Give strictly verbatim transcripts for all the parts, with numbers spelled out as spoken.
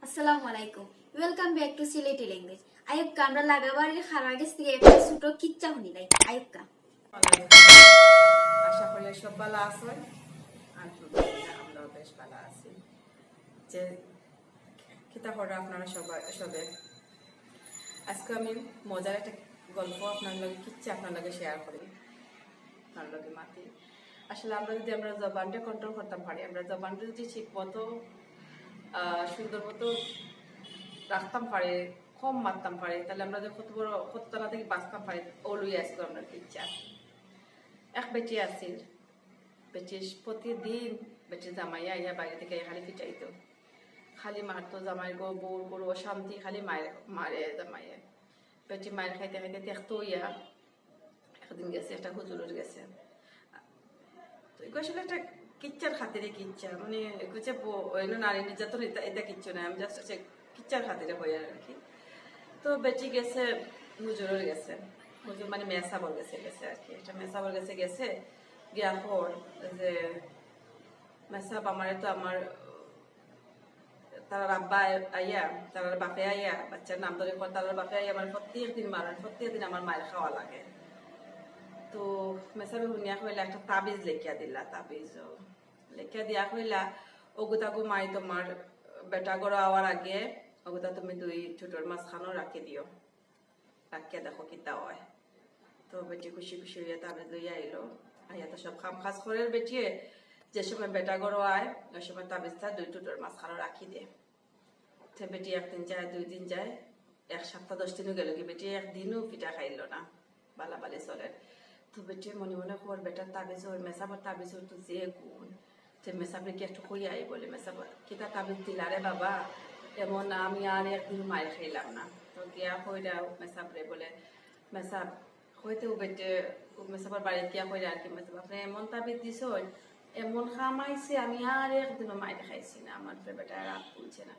আসসালামু আলাইকুম। Welcome back to Sylheti language. আইউক্কা, আমরা লাগাবাড়ির খারার গেছ থাকি একটা ছোট কিচ্ছা হুনিলাই। আইউক্কা। আশা করি সব ভালা আছইন। আলহামদুলিল্লাহ, আমরাও বেশ ভালা আছি। যে কিতা কররা আপনারা সবাই, সবে? আজকে আমি মজার একটা গল্প আপনার লগে, কিচ্ছা আপনার লগে share করি, আপনার লগে মাতি। আসলে আমরা যদি আমরা জবানটা control করতাম পারি, আমরা জবানটা যদি ঠিক মতো, আহ, সুন্দর মতো রাখতাম পারি, কম মাততাম পারি, তাহলে আমরা যে কত বড়, কত তালা থাকি বাঁচতাম পারি, ওলুই আজকে আমরা কিচ্ছা। এক বেটি আছিল, বেটির প্রতিদিন বেটির জামাইয়ে আইয়া বাইরে থাকি খালি ফিটাইতো, খালি মারতো জামাইর গো, বউর গরু অশান্তি, খালি মারে, মারে জামাইয়ে। বেটি মার খাইতে খাইতে তেক্ত অইয়া একদিন গেছে একটা হুজুরর গেছে। তো এগু আসলে একটা কিচ্ছার খাতিরে কিচ্ছা, মানে এগু যে ব-, অইন্য নারী নির্যাতন এটা, এটা কিচ্ছু না, আমি just হচ্ছে কিচ্ছার খাতিরে কইয়ার আর কি। তো বেটি গেছে হুজুরর গেছে, হুজুর মানে মেসাবর গেছে, গেছে আর কি, একটা মেসাবর গেছে, গেছে গিয়া কর যে, "মেসাব, আমারে তো আমার, তারার আব্বা আইয়া, তারার বাপে আইয়া, বাচ্চার নাম ধরি কর, তারার বাপে আইয়া আমার প্রত্যেক দিন মারইন, প্রত্যেক দিন আমার মার খাওয়া লাগে।" তো মেসাবে হুনিয়া কইলা, একটা তাবিজ লেখিয়া দিলা, তাবিজ লেখিয়া দিয়া কইলা, "অগুতা ঘুমাই তোমার বেটা ঘরো আওয়ার আগে অগুতা তুমি দুই ঠুটোর মাঝখানো রাখি দিও, রাখিয়া দেখো কিতা অয়।" তো বেটি খুশি খুশি অইয়া তাবিজ লইয়া আইলো। আইয়া তো সব কাম কাজ করের বেটিয়ে, যে সময় বেটা ঘরো আয়, ওই সময় তাবিজটা দুই ঠুটোর মাঝখানো রাখি দে। তে বেটি একদিন যায়, দুই দিন যায়, এক সপ্তাহ দশ দিনও গেল কি, বেটি একদিনও ফিটা খাইল না, বালা বালি চলের। তো বেটি মনে মনে কর, বেটার তাবিজ অর, মেসাবর তাবিজ অর তো যে গুণ, তে মেসাবরে কি একটু কইয়া আই বলে, "মেসাব, কিতা তাবিজ দিলা রে বাবা, এমন আমি আর একদিন মাইর খাইলাম না।" তো গিয়া কইরা মেসাবরে বলে, মেসাব, কইতে ও বেটে, ও মেসাবর বাড়িত গিয়া কইরা আর কি, "মেসাব, আপনে এমন তাবিজ দিছইন, এমন কাম আইছে, আমি আর একদিনও মাইর খাইছি না, আমার তো বেটা রাত তুলছে না।"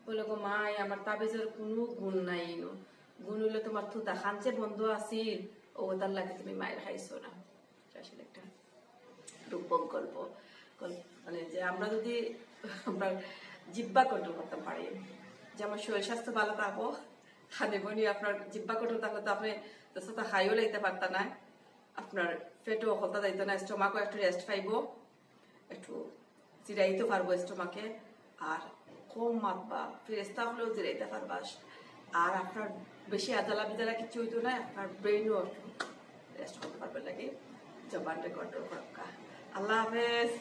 বলে, "গো মাই, আমার তাবিজর কুনু গুণ নাই ইনো, গুণ অইলো তোমার থুতা খান যে বন্ধ আছিল, অউ তার লাগি তুমি মাইর খাইছো না।" এটা আসলে একটা রূপক গল্প। গল্প মানে যে আমরা যদি আমরা জিব্বা control করতাম পারি, যে আমার শরীর স্বাস্থ্য ভালা থাকবো, খানি বনি আপনার জিব্বা control থাকলে তো আপনে দশটা খাইও লাইতে পারতা না, আপনার পেটও হকলতা যাইতো না, stomachও একটু rest পাইবো, একটু জিরাইতে পারবো stomachএ, আর কম মাতবা, ফেরেস্তা হলেও জিরাইতে পারবা, আর আপনার বেশি আজালা বিজালা কিছু অইতো না, আপনার brainও একটু rest করতে পারবে লাগে। জবানটা control করবা। আল্লাহ হাফেজ।